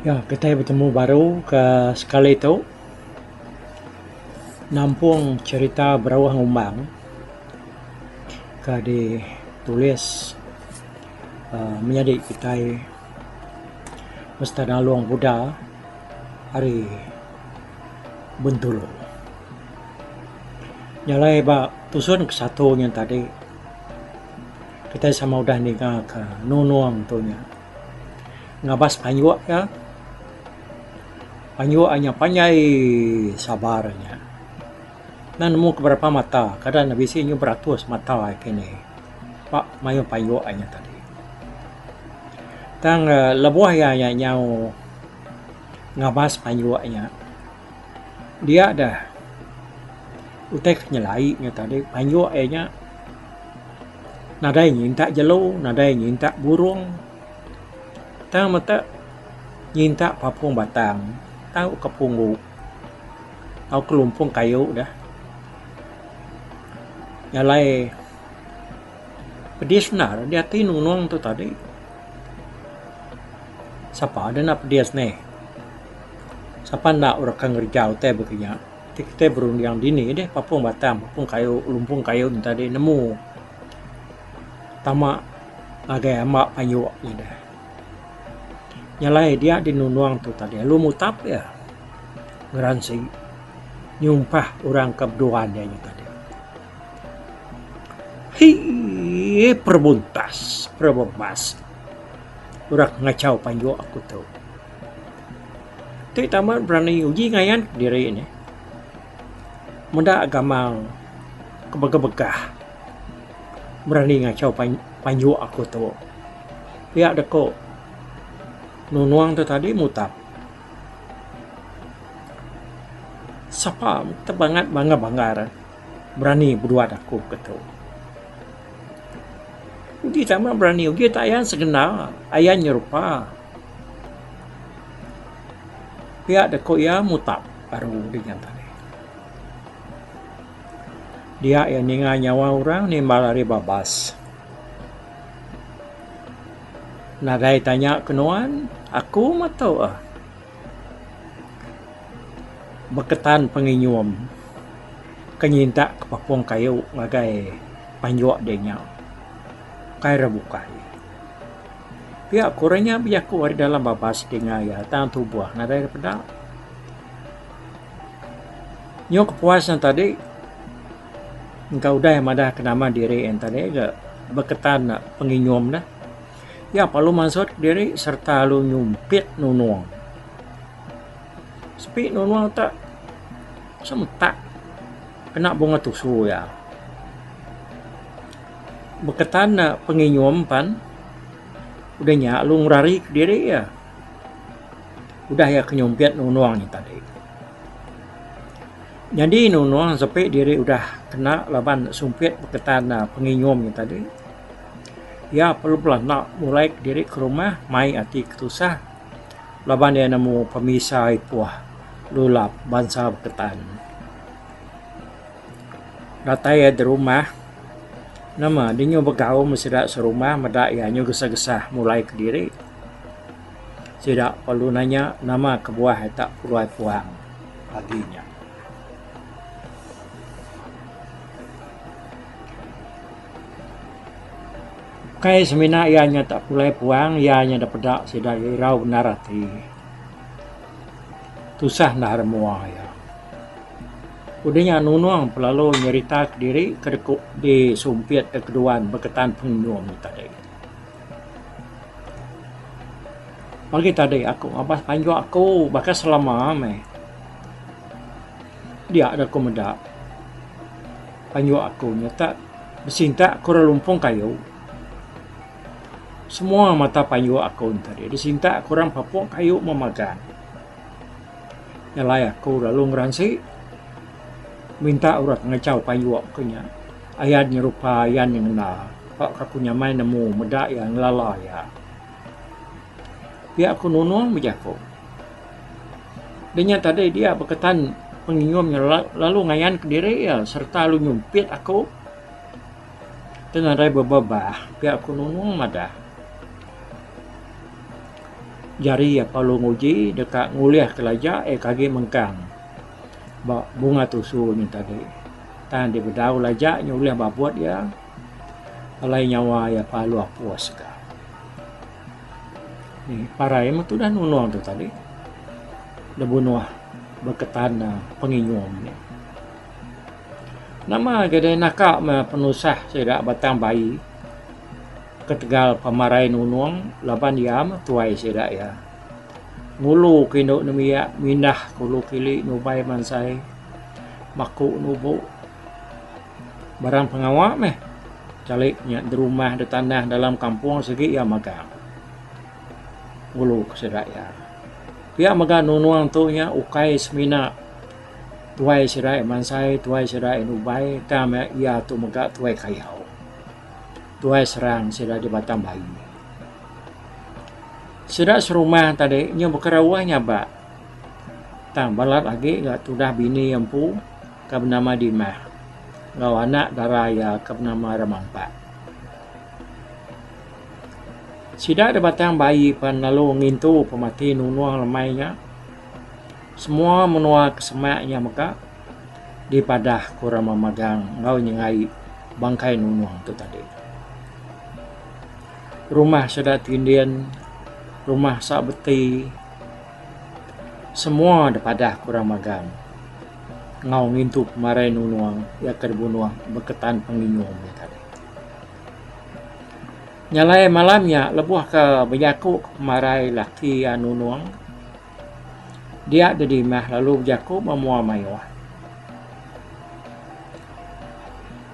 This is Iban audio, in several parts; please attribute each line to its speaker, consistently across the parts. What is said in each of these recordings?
Speaker 1: Ya kitai betemu baru ke sekali tu nampung cherita Berauh Ngumbang ke ditulis uhh menyadi kitai Mister Nalong Buda ari Bintulu. Nya alai ba tusun ke satu nyen tadi kitai sama udah ninga ka nunung tu nya. Ngabas panjuk iya. Panjuk iya panjai sabar nya. Enda nemu ke berapa mata kada ne bisi nyu beratus mata kini pak mayuh panjuk iya tadi. Tang lebuh iya nya nyau ngabas panjuk nya dia deh utai ke nyelai nya tadi panjuk iya nya nadai nyintak jelu nadai nyintak burung. Tang meta nyintak papung batang tauka punggu tauka lumpung kayu deh. Nya alai pedis bendar diati nulung tu tadi. Sapa deh enda pedis neh. Sapa enda orang ke ngereja utai baka nya. Ti kitai berunding dini deh papung batang papung kayu lumpung kayu ne tadi nemu tama ngagai amba payuk nya deh. Nya alai dia dinunung tu tadi lalu mutap iya ngeransi nyumpah orang ke beduan iya nya tadi. Hii perebuntas perebebas orang ngachau payuk aku tu. Ti tamat berani uji ngayan kediri ne meda gamal ke begah-begah berani ngachau panjuk aku tu. Pia deko nunung tu tadi mutap. Sapa tebangat banggar-banggar berani beduan aku ke tu. Uji tamat berani uji tak ayan segenda ayan nyerupa. Pia da ku iya mutap baru dingan tadi. Dia iya ninga nyawa orang nimbal ari babas. Nadai tanya ke nuan, aku meh tu ah. Beketan penginyum ke nyintak ke papung kayu ngagai panjuk deh nya. Kai ra bukai. Pia ku orang nya bejaku ari dalam babas dinga iya tang tubuh nadai da peda. Nyau kepuas ne tadi engka udah iya madah ke nama diri iya tadi ga beketan ne penginyum ne. Iya perlu mansut diri sereta lalu nyumpit nunung. Sepi nunung te semetak kena bunga tusu iya. Beketan ne penginyum pan udah nya lalu ngerari kediri iya. Udah iya ke nyumpit nunung nya tadi. Nyadi nunung sepi diri udah kena laban sumpit beketan penginyum nya tadi. Iya perlu belanda mulai kediri ke rumah mai ati ke tusah laban iya nemu pemisa ipuh lulap bansa beketan. Datai iya di rumah, nama deh nyu begau meh sida serumah meda iya nyu gesah-gesah mulai kediri. Sida perlu nanya nama kebuah ita pulai puang pagi nya. Ukai semina iya nya tak pulai puang iya nya da peda sida irau bendar ati. Tusah enda mua iya. Udah nya nunung pelalu nyerita kediri ke deku disumpit da keduan beketan penginyum tadi. Pagi tadi aku ngabas panjuk aku baka selama meh. Dia da ku meda panjuk aku nyata besintak ku orang lumpung kayu. Semua mata panjuk aku tadi disintak ku orang papung kayu memagang. Nyalai aku lalu ngeransi minta orang ngachau payuk ku nya ayan nyerupa ayan nyengenda pak ka aku nyamai nemu meda iya ngelala iya. Pia ku nunung bejaku. Deh nya tadi dia beketan penginyum nya lalu ngayan kediri iya sereta lalu nyumpit aku ti nadai bebebah pia ku nunung madah. Jari iya perlu nguji deka ngulihka laja iya ke agi mengkang ba bunga tusu nya tadi. Tang dibedau laja nya ulih babut iya alai nyawa iya perlu apus ga. Parai meh tudah nulung tu tadi dibunuh beketan penginyum nya. Nama ga deh naka meh penusah sida batang baie. Ketegal pemarai nunung laban iya meh tuai sida iya. Ngulu ke indu nembiak mindah ke ulu kili nubai mansai maku nubu barang pengawa meh kali nya derumah da tanah dalam kampung sigi iya magang ngulu ke sida iya. Pia mega nunung tu nya ukai semina tuai sida iya mansai tuai sida iya nubai tang meh iya tu mega tuai kayau. Tuai serang sida di Batang Bayu. Sida serumah tadi nyau bekerauh nyabak. Tang balat agi ga tudah bini iya empu ke benama Dimah enggau anak dara iya ke benama Remampak. Sida di Batang Bayu pan lalu ngintu pemati nunung lemai nya. Semua menua ke semak nya mega dipadah ku orang memagang enggau nyengai bangkai nunung tu tadi. Rumah sida Tindin, rumah Sa Beti semua dipadah ku orang magang enggau ngintu pemarai nunung iya ke dibunuh beketan penginyum nya tadi. Nya alai malam nya lebuh ke bejaku ke pemarai laki iya nunung. Dia dedimah lalu bejaku ba mua mayuh.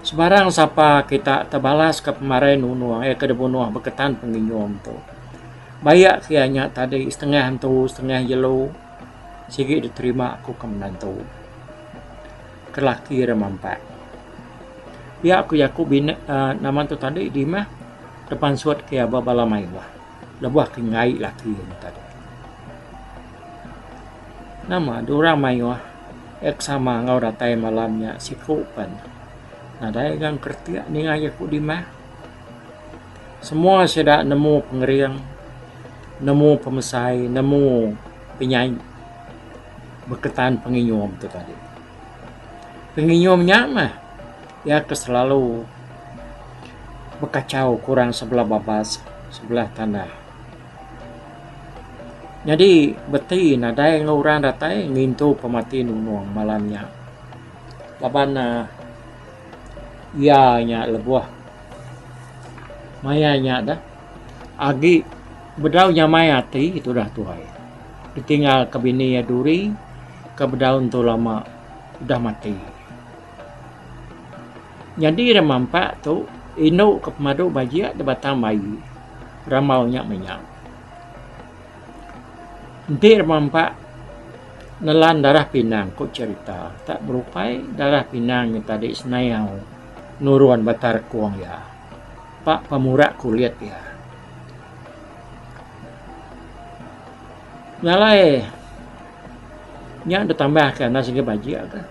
Speaker 1: Sebarang sapa kita tebalaska pemarai nunung iya ke dibunuh beketan penginyum tu. Bayak ke iya nya tadi setengah entu setengah jelu sigi diterima ku ke menantu. Ke laki ira mampak. Pia ku jaku bini uhh nama tu tadi dimah tepansut ke iya ba bala mayuh. Lebuh ke ngai laki nya tadi. Nama deh orang mayuh ek sama enggau datai malam nya siku pen nadai gang keretik ninga jaku dimah. Semua sida nemu pengering, nemu pemesai, nemu penyai beketan penginyum tu tadi. Penginyum nya mah iya ke selalu bekachau ke orang sebelah babas sebelah tanah. Nyadi beti nadai enggau orang datai ngintu pemati nunung malam nya laban ne iya nya lebuh maya nya deh agi bedau nyamai ati tudah tuai ditinggal ke bini iya duri ke bedau entu lama udah mati. Nyadi ira mampak tu indu ke pemadu bajik da batang baie rambau nya menya. Enti ira mampak nelan darah pinang ku cherita tak berupai darah pinang nya tadi senayau nurun batang rekung iya pak pemurak kulit iya. Nya alai nya ditambah ka enda sigi bajik ka.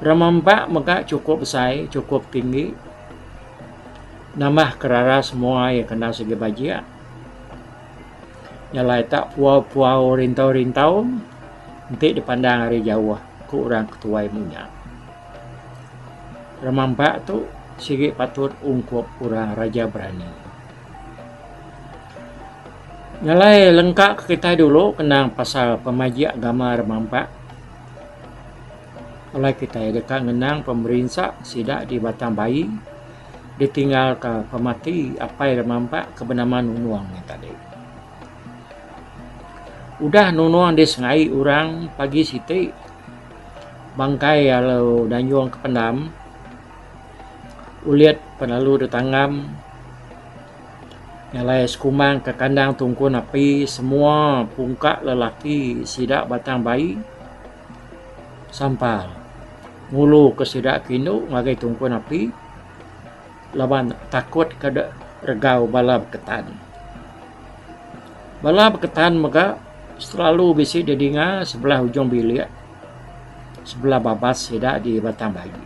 Speaker 1: Remempa mega chukup besai chukup tinggi nambah ke rara semua iya ke enda sigi bajik. Nya alai tak puau-puau rintau-rintau enti dipandang ari jauh ku orang ketuai menya. Remempa tu sigi patut ungkup orang raja berani. Nya alai lengka ke kitai dulu kenang pasal pemajik agama remempa. Alai kitai deka ngenang pemerinsa sida di Batang Baie ditinggalka pemati apai Remampak ke benama Nunung nya tadi. Udah Nunung disengai orang pagi siti bangkai lalu danjung ke pendam ulit pan lalu ditanggam Nya alai sekumbang ke kandang tungkun api semua pungka lelaki sida Batang Baie sampal ngulu ke sida ke indu ngagai tungkun api laban takut ke regau bala beketan. Bala beketan mega selalu bisi didinga sebelah ujung bilik sebelah babas sida di Batang Baie.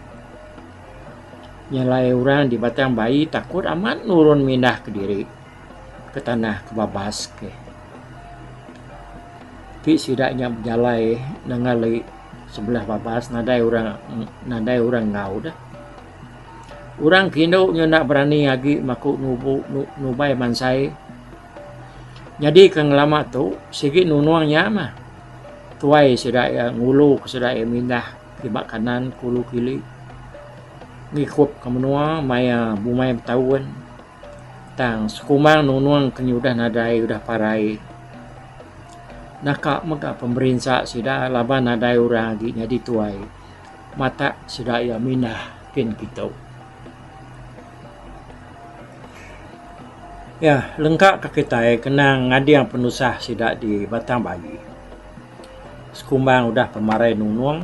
Speaker 1: Nya alai orang di Batang Baie takut amat nurun mindah kediri ke tanah ke babas ke. Ti sida nya bejalai nengali sebelah babas nadai orang nadai orang enggau deh. Orang ke indu nya enda berani agi maku nubu nubai mansai. Nyadi ke ngelama tu sigi nunung nya mah tuai sida iya ngulu ke sida iya mindah kiba kanan ke ulu kili ngikup ke menua maya bumai betaun. Tang sekumbang nunung ke nyudah nadai udah parai. Naka mega pemerinsa sida laban nadai orang agi nyadi tuai matak sida iya mindah kin kitu. Iya lengka ka kitai kenang ngading penusah sida di Batang Bayi. Sekumbang udah pemarai nunung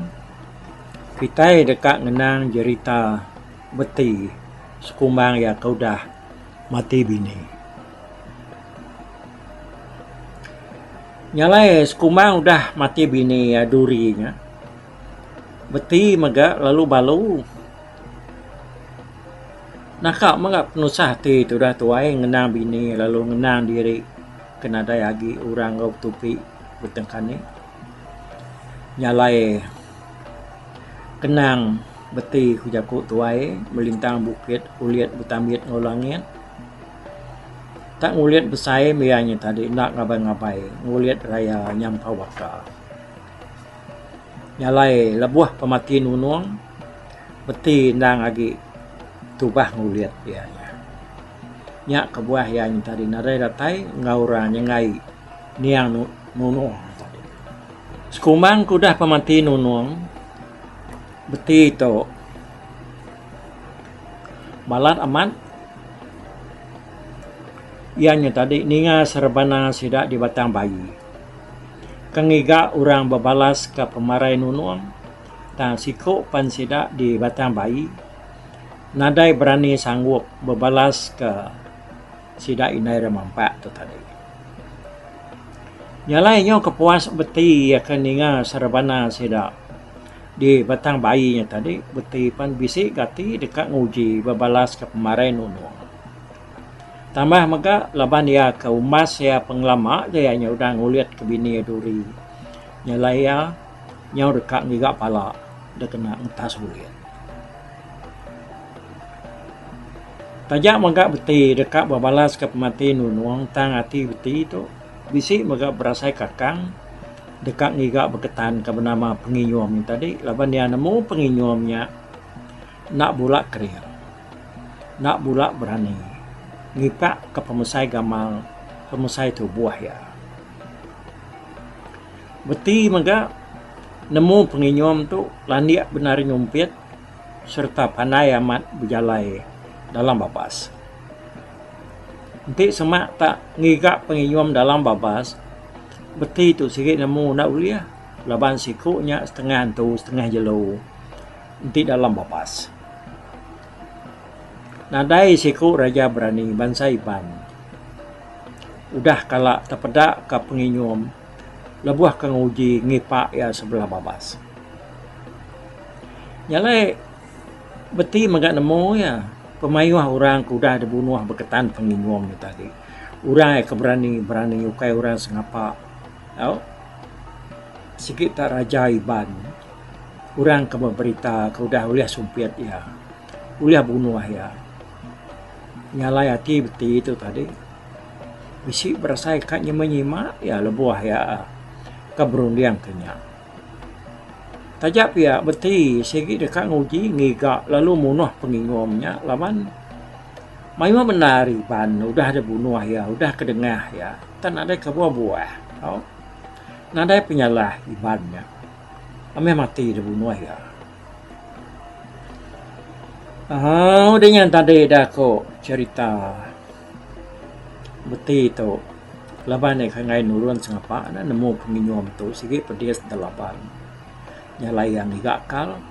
Speaker 1: kitai deka ngenang jerita Beti sekumbang iya ke udah mati bini. Nya alai sekumbang udah mati bini iya duri nya, Beti mega lalu balu. Naka mega penusah ati tudah tuai ngenang bini lalu ngenang diri ke nadai agi orang enggau betupi betengkani. Nya alai kenang beti ku jaku tuai melintang bukit ulit betambit enggau langit. Tak ngulit besai mia nya tadi enda ngabai-ngabai ngulit raya nyampau baka. Nya alai lebuh pemati nunung beti endang agi tubah ngulit iya nya. Nya kebuah iya nya tadi nadai datai enggau orang nyenggai niang nunung tadi. Sekumbang ke udah pemati nunung beti tu balat amat iya nya tadi ninga serebana sida di Batang Bayi ke ngiga orang bebalas ka pemarai nunung tang siku pan sida di Batang Bayi nadai berani sanggup bebalas ka sida indai re mampak tu tadi. Nya alai nyau kepuas beti iya ke ninga serebana sida di Batang Bayi nya tadi beti pan bisi gati deka nguji bebalas ke pemarai nunung. Tambah mega laban iya ke umbas iya pengelama ja iya nya udah ngulit ke bini iya duri. Nya alai iya nyau deka ngiga pala deka ngetas ulit. Taja mega beti deka bebalaska pemati nunung tang ati beti tu bisi mega berasai kakang deka ngiga beketan ke benama penginyum nya tadi laban iya nemu penginyum nya enda bula kering enda bula berani ngipak ka pemesai gamal pemesai tubuh iya. Beti mega nemu penginyum tu landik bendar nyumpit. sereta pandai amat bejalai dalam babas. Enti semak tak ngiga penginyum dalam babas, beti tu sigi nemu enda ulih laban siku nya setengah entu setengah jelu enti dalam babas. Nadai siku raja berani bansa Iban udah kala tepeda ka penginyum lebuh ke nguji ngipa iya sebelah babas. Nya alai beti mega nemu iya pemayuh orang ke udah dibunuh beketan penginyum nya tadi. Orang ke berani-berani ukai orang sengapa tau sigi ta raja Iban orang ke beberita ke udah ulih sumpit iya ulih bunuh iya. Nya alai ati beti tu tadi bisi berasai ka nyima-nyima iya lebuh iya ke berunding ke nya. Taja pia beti sigi deka nguji ngiga lalu munuh pengingum nya laban mayuh bendar Iban udah dibunuh iya udah kedengah iya tang nadai kebuah buah tau nadai penyalah Iban nya meh mati dibunuh iya. Aaa udah nya tadi da ku cherita beti tu. Laban iya ke enggai nurun sengapa ne nemu penginyum tu sigi pedis da laban. Nya alai iya ngiga akal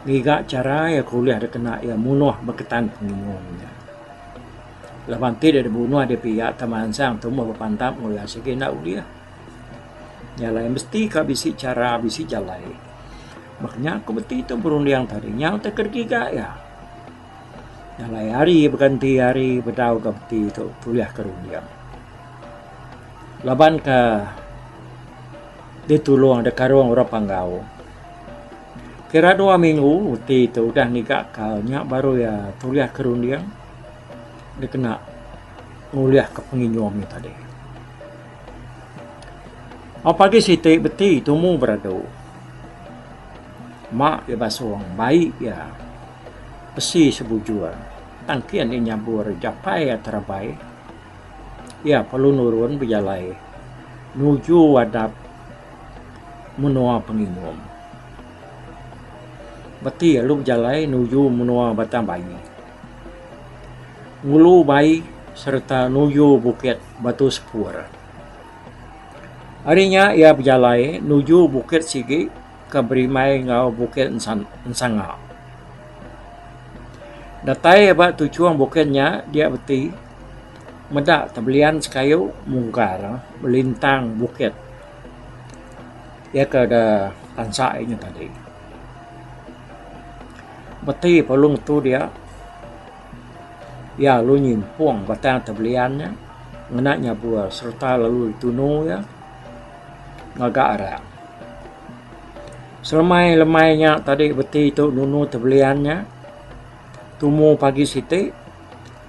Speaker 1: ngiga chara iya ke ulih da kena iya munuh beketan penginyum nya. Laban ti deh dibunuh deh piak tau mansang tumbuh bepantap enggau iya sigi enda ulih. Nya alai mesti ka bisi chara bisi jalai. Baka nya ku beti tu berunding tadi nyau te ke digiga iya. Jalai hari beganti hari bedau ga beti tu tulih ke runding. Laban ka. Ditulung dikarung orang Panggau. Kira dua minggu uti tu udah ngiga akal nya baru iya tulih ke runding dikena ngulihka penginyum nya tadi. Au pagi siti beti tumu beradu. Ma iya basung bai iya besi sebujur tangkin iya nyabur japai iya terabai. Iya perlu nurun bejalai nuju adap menua Penginyum. Beti lalu bejalai nuju menua Batang Baie. Ngulu Baie sereta nuju Bukit Batu Sepur. Ari nya iya bejalai nuju Bukit Sigi ke berimbai enggau Bukit Ensanga. Datai ba tuchung bukit nya dia beti meda tebelian sekayu mungkar melintang bukit. Iya ke da pansa inya tadi. Beti perlu ngetu dia iya lalu nyimpung batang tebelian nya ngena nyabur sereta lalu ditunu iya ngaga arang. Selemai lemai nya tadi beti tu nunu tebelian nya tumu pagi siti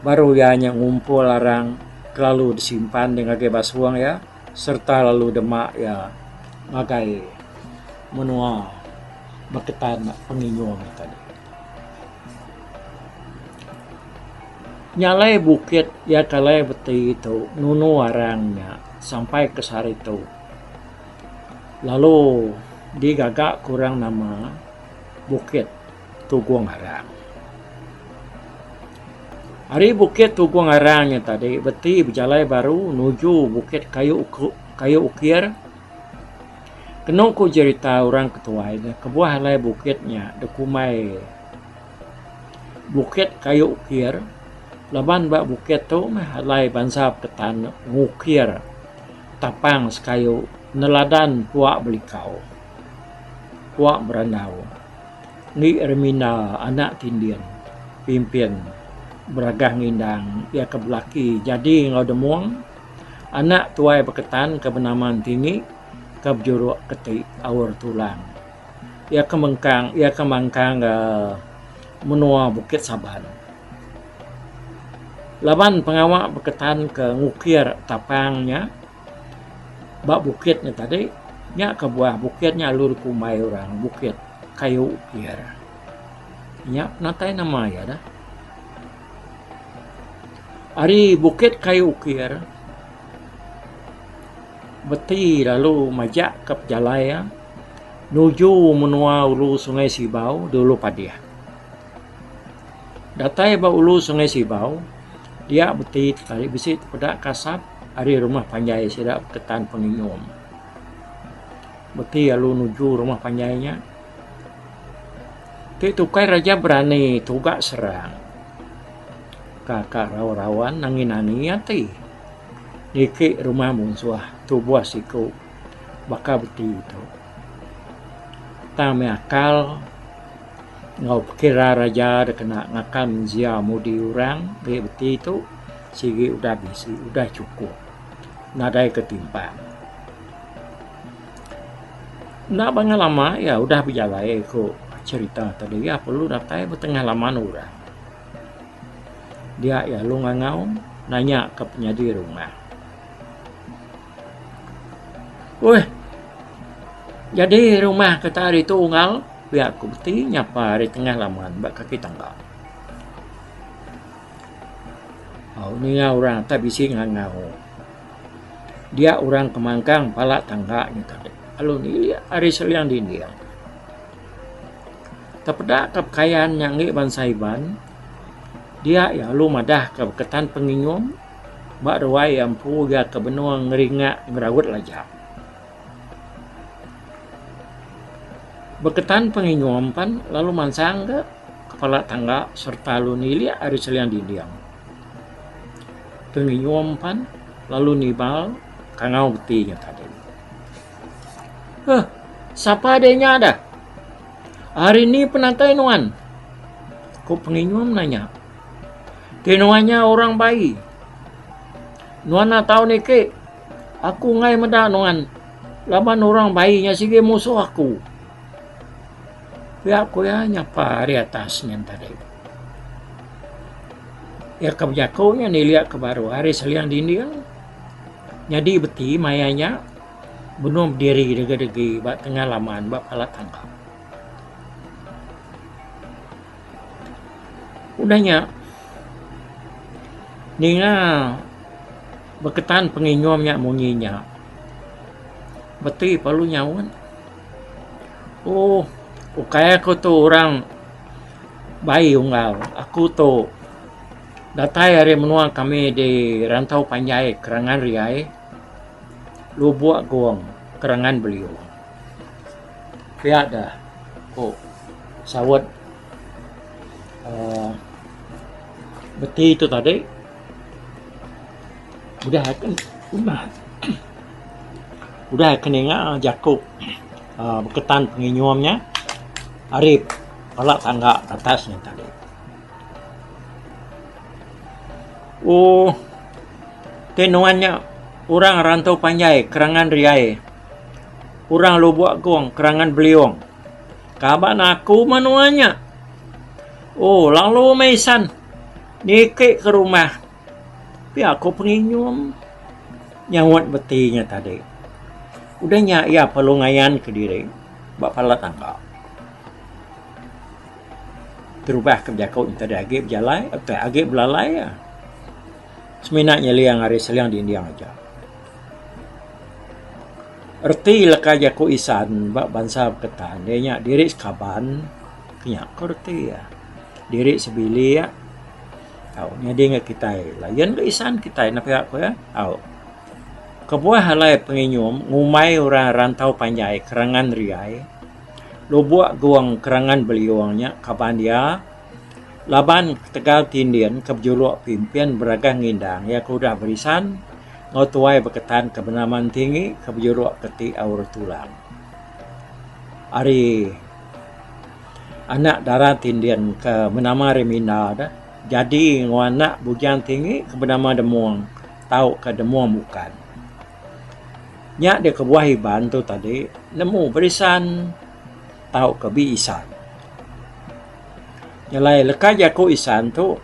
Speaker 1: baru iya nya ngumpul arang kelalu disimpan deh ngagai basung iya sereta lalu dema iya ngagai menua beketan penginyung tadi. Nya alai bukit iya ke alai beti tu nunu arang nya sampai ke sehari tu. Lalu digaga ke orang nama Bukit Tugong Arang. Ari Bukit Tugong Arang nya tadi beti bejalai baru nuju Bukit Kayu Kayu Ukir. Kenu ku jerita orang ke tuai ne kebuah alai bukit nya dikumbai Bukit Kayu Ukir laban ba bukit tu meh alai bansa Peketan ngukir. Tapang sekayu neladan puak belikau, puak berandau enggi Reminda anak Tindin pimpin Beragah Ngindang iya ke belaki jadi enggau Demong anak tuai Beketan ke benama Entingi ke bejuruk keti Aur Tulang. Iya ke mengkang iya ke mangkang uhh menua Bukit Saban. Laban pengawa beketan ke ngukir tapang nya ba bukit nya tadi nya kebuah bukit nya lalu dikumbai orang bukit kayu ukir. Nya penatai nama iya dah. Ari bukit kayu ukir beti lalu majak ka pejalai iya nuju menua ulu Sungai Sibau dulu Padih. Datai ba ulu Sungai Sibau, dia beti sekali bisi tepeda kasap ari rumah panjai sida Beketan Penginyum. Beti lalu nuju rumah panjai nya. Ti tukai raja berani tuga serang. Ka ka rawan-rawan nangi-nangi ati. Niki rumah munsuh tubuh siku baka beti tu. Tang meh akal. Enggau pekira raja da kena ngakal mensia mudi orang ri beti tu sigi udah bisi udah chukup nadai ke timpang. Enda bangat lama iya udah bejalai ku cherita tadi iya perlu datai ba tengah laman orang. Dia iya lalu ngangau nanya ka penyadi rumah. Uih. Jadi rumah kita hari tu unggal pia ku beti nyapa ari tengah laman ba kaki tangga. Au ninga orang tak bisi ngangau. Dia orang ke mangkang pala tangga nya tadi lalu nilik ari seliang dinding. Tepeda ka pekayan nya enggi bansa Iban dia iya lalu madah ka beketan penginyum ba ruai iya empu iya ke benung ngeringa ngeraut laja. Beketan penginyum pan lalu mansang ga kepala tangga sereta lalu nilik ari seliang dinding. Penginyum pan lalu nibal kangau beti nya tadi. Huh sapa deh nya dah. Hari ni penatai nuan? Ku penginyum nanya. Ti nuan nya orang bai. Nuan enda tau niki. Aku enggai meda nuan. Laban orang bai nya sigi musuh aku. Pia ku iya nyapa ari atas nyin tadi. Iya ke bejaku nya nilik ke baru ari seling dinding nyadi beti maya nya benung bediri degi-degi ba tengah laman ba pala tangga. Udah nya ninga beketan penginyum nya munyi nya beti perlu nyaut. Ooh ukai aku tu orang bai unggal aku tu datai ari menua kami di Rantau Panjai Kerangan Riai Lubok Gong Kerangan Beliung. Pia da ku saut uhh beti tu tadi udah udah ke ninga jaku uhh beketan penginyum nya ari pala tangga atas nya tadi. Ooh ti nuan nya orang rantau panjai kerangan riai orang lubok gong kerangan beliong kaban aku menua nya. Ooh lalu meh isan niki ke rumah. Pia ko penginyum nyaut beti nya tadi. Udah nya iya perlu ngayan kediri ba pala tangga. Terubah ke bejaku nya tadi agi bejalai apai agi belalai iya. Semina nyeling ari seling dinding aja. Reti leka jaku isan ba bansa Beketan iya nya diri sekaban ke nya ko reti iya. Diri sebilik. Tau nyadi enggau kitai lain ga isan kitai ne pia ku iya. Au kebuah alai penginyum ngumbai orang rantau panjai kerangan riai lubok gong kerangan beliung nya kaban iya laban ketegal tindin ke bejulok pimpin beragah ngindang iya ke udah berisan enggau tuai beketan ke benama Entingi ke bejulok keti aur tulang. Ari. Anak dara Tindin ke benama Reminda dah jadi enggau anak Bujang Tinggi ke benama Demong tauka Demong Bukan. Nya deh kebuah Iban tu tadi nemu berisan tauka beisan. Nyelai leka jaku isan tu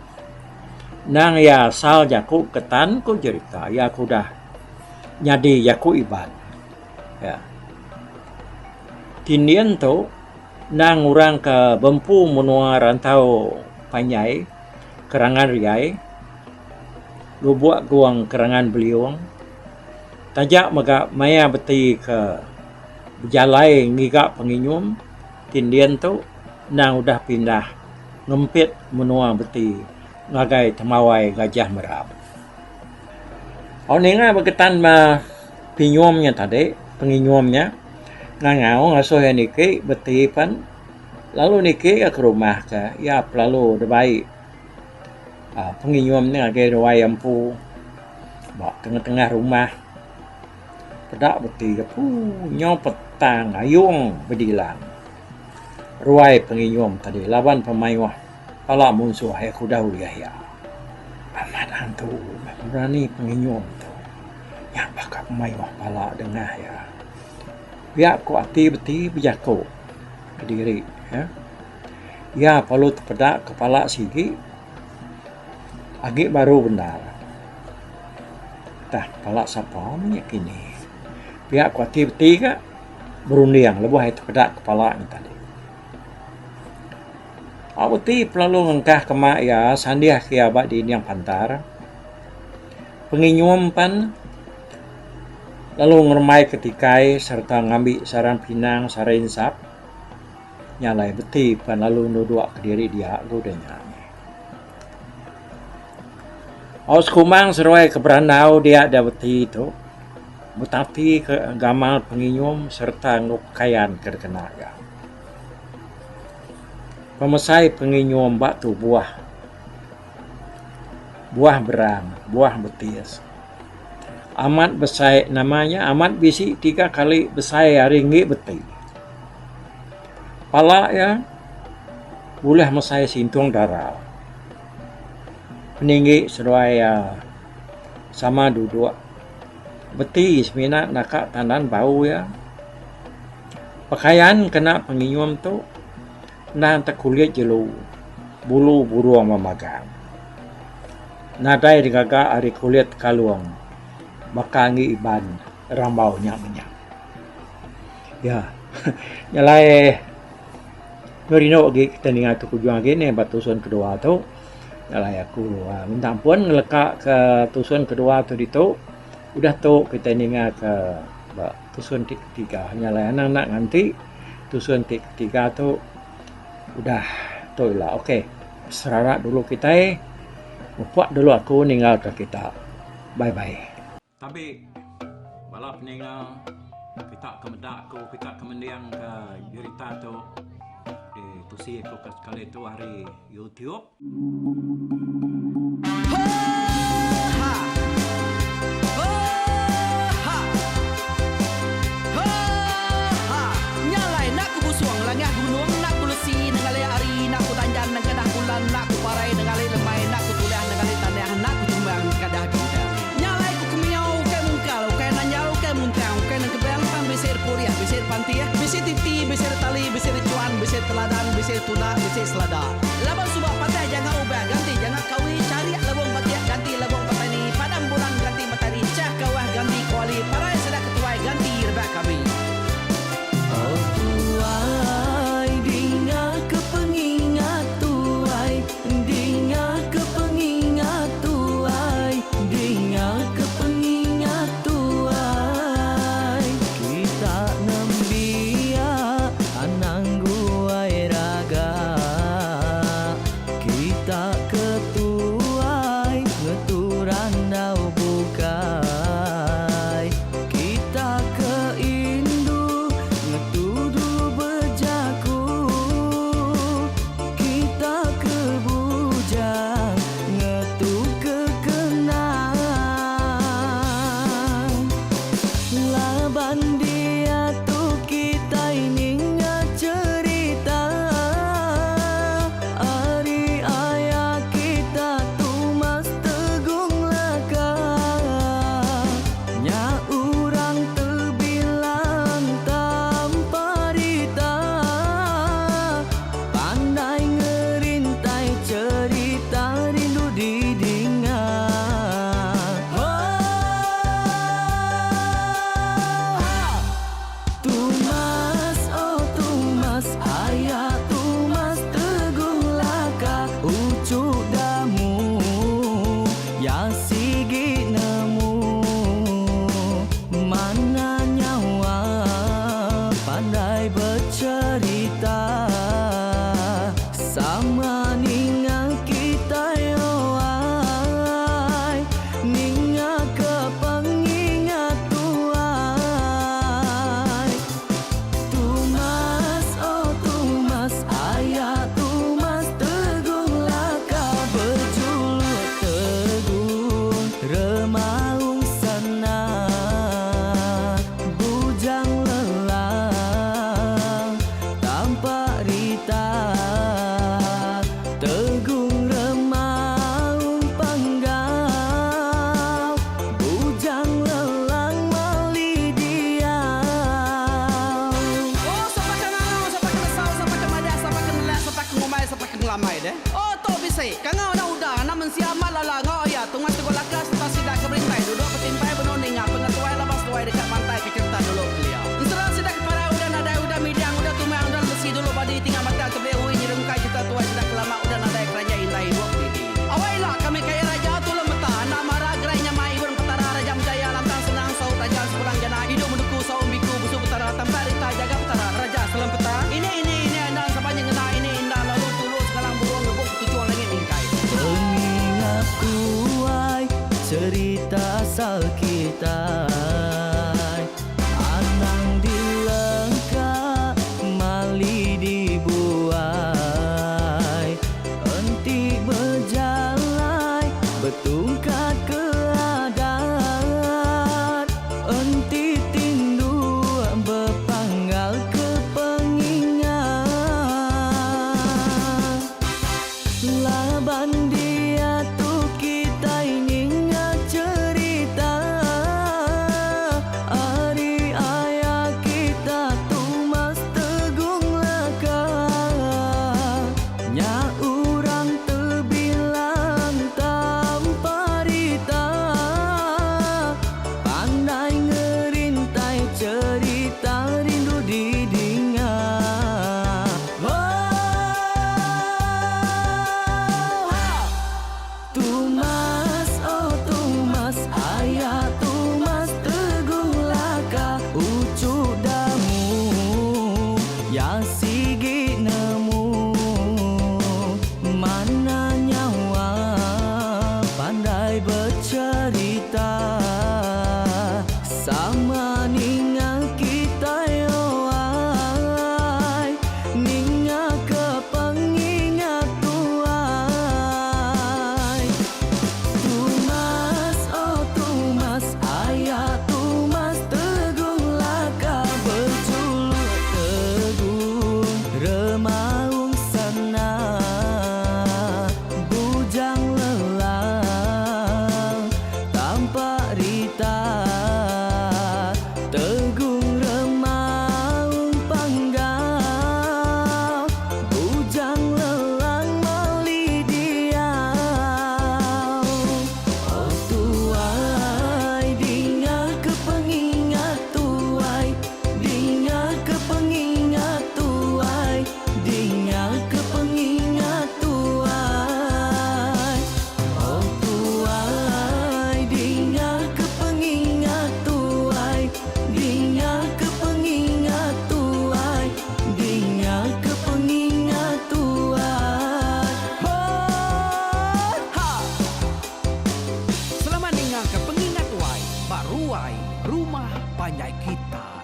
Speaker 1: endang iya asal jaku ketan ku jerita iya ke udah nyadi jaku Iban. Ya. Tindin tu Endang orang ke bempu menua rantau panjai Kerangan Riai, Lubok Gong Kerangan Beliung taja mega maya beti ke bejalai ngiga penginyum Tindin tu endang udah pindah ngempit menua beti ngagai Tembawai Gajah Merap. Au ninga beketan pinyum nya tadi penginyum nya. Ngangau ngasuh iya niki beti pen lalu niki iya ke rumah ke iya pelalu dibai uhh penginyum ne ngagai ruai iya empu ba tengah tengah rumah peda beti apu nyau petang ayung bedilang ruai penginyum tadi laban pemayuh pala munsuh iya ke udah ulih iya. Amat antu berani penginyum tu. Nya baka pemayuh pala dengah iya. Pia ku ati beti bejaku kediri iya. Iya perlu tepeda kepala sigi agi baru bendar. Tah kepala sapa meh nya kini. Pia ku ati beti ka berunding lebuh iya tepeda kepala nya tadi. Au beti pelalu ngengkah ke mak iya sandih ke iya ba dinding pantar. Penginyum pan lalu ngerembai ke tikai sereta ngambi sarang pinang sarai insap nya alai beti pan lalu nudok kediri dia ga udah nya. Au sekumang seruai ke berandau dia da beti tu betati ke gamal penginyum sereta enggau pekayan ke dikena iya. Pemesai penginyum ba tubuh. Buah berang, buah betis. Amat besai nama nya amat bisi tiga kali besai ari enggi beti. Pala iya bulih mesai sintung dara. Peninggi seduai iya sama duduk. Beti semina naka tandan bau iya. Pekayan kena penginyum tu endang tekulit jelu bulu burung memagang. Nadai digaga ari kulit kalung baka enggi Iban rambau nya menya. Ya. Nyelai ngerindu agi kita ninga ke ujung agi nih ba tusun kedua tu. Nyelai aku minta ampun ngeleka ke tusun kedua tu ditu. Udah tu kitai ninga ke ba tusun ti ketiga. Nya alai anang enda nganti tusun ti ketiga tu udah tu ila. Okey serara dulu kitai mupuk dulu aku ninggal ka kita. Bye bye. Tabi bala peninga kita ke meda aku kita ke mending ka jerita tu di tusi aku ke sekali tu ari YouTube.
Speaker 2: Laban suba patah janga ubah ganti janga kawi charik lebong batik ganti lebong petani padam bulan ganti matari chah kawah ganti kuali parai sida ketuai ganti rebak kami.
Speaker 3: Oh tuai dinga ke pengingat tuai dinga ke pengingat tuai dinga ke pengingat tuai kita nembiak anang guai raga. Kita ke. Ninga kitai oh ai Ninga ke pengingat tuai. Tumas oh tumas aya tumas tegung laka bejuluk tegung remaung sana bujang lelang tampak rita tegung remaung panggau bujang lelang mali diau. Oh tuai dinga ke pengingat tuai dinga ke pengingat tuai dinga ke pengingat tuai. Oh tuai dinga ke pengingat tuai dinga ke pengingat tuai dinga ke pengingat tuai. Ho ha.
Speaker 2: Selamat ninga ke pengingat tuai ba ruai rumah panjai kitai.